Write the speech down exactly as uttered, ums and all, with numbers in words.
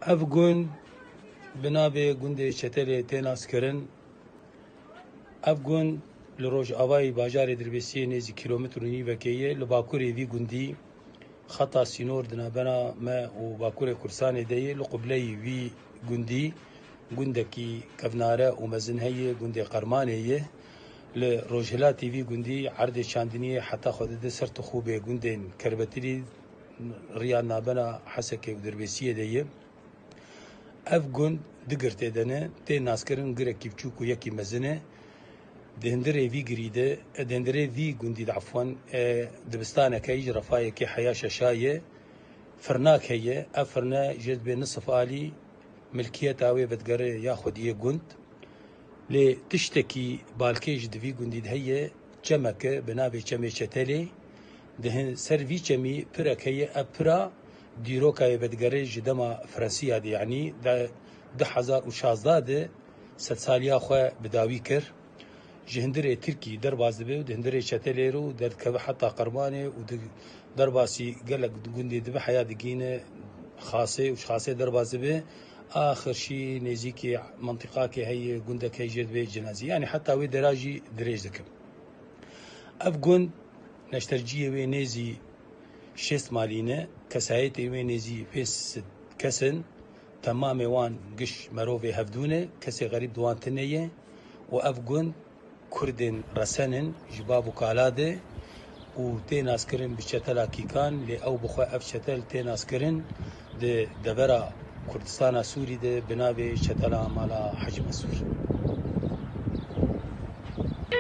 Ev gund bi navê gundê Çetelê tê naskirin. Ev gund li rojavayî bajarê Dirbêsiyê nêzî kîlometr û nîvekê ye. Li bakurê vî gundî xeta sînor di navbena me û bakurê Kurdistanê de ye. Li qubleyî vî gundî gundekî kevnare û mezin heye, gundê Qermanê ye. Li rojhilatî vî gundî erdê çandiniyê heta xwe dide ser tixûbê gundên Kerbetilî, riya navbena Hesekê û Dirbêsiyê de ye. Ev gund du girtê de ne, tê naskirin girekî biçûk û yekî mezin e. Di hundirê vî girî de, e, di hundirê vî gundî de, efwen, e, dibistaneke ji refayekê heya şeşa ye. Firnak heye, ev firne jê dibê nisif alî, milkiyeta wê vedigere ya xwediyê gund. Lê tiştekî balkêş di vî gundî de heye, çemeke bi navê Çemê Çetelê. Di hin ser vî çemî pirek heye, ev pira dîroka wê vedigere ji dema Fransiya de, yanî de du hezar û şazda de sedsaliya xwe bi dawî kir. Ji hundirê Tirkî derbas dibe û di hundirê Çetelê re û derdikeve heta Qermanê û di derbasî gelek gundê dibe, heya digihîne Xasê û ji Xasê derbas dibe. Axir şî nêzîkî mentiqakê heye, gundek heye, jê dibê Cinazî. Yanî heta wê dera jî dirêj dikim. Ev gund neşterciyê wê nêzî şêst malî ne, kesayetê wê nêzî pênc sed kes in. Temamê wan giş merovê hevdû ne, kesê xerîb di wan tune ye û ev gund Kurdên resen in ji bav û kala de û tê naskirin bi çetela Kîkan, lê ew bi xwe ev çetel tê naskirin di devera Kurdistana Sûrî de bi navê çetela Mala Hecî Mesûr.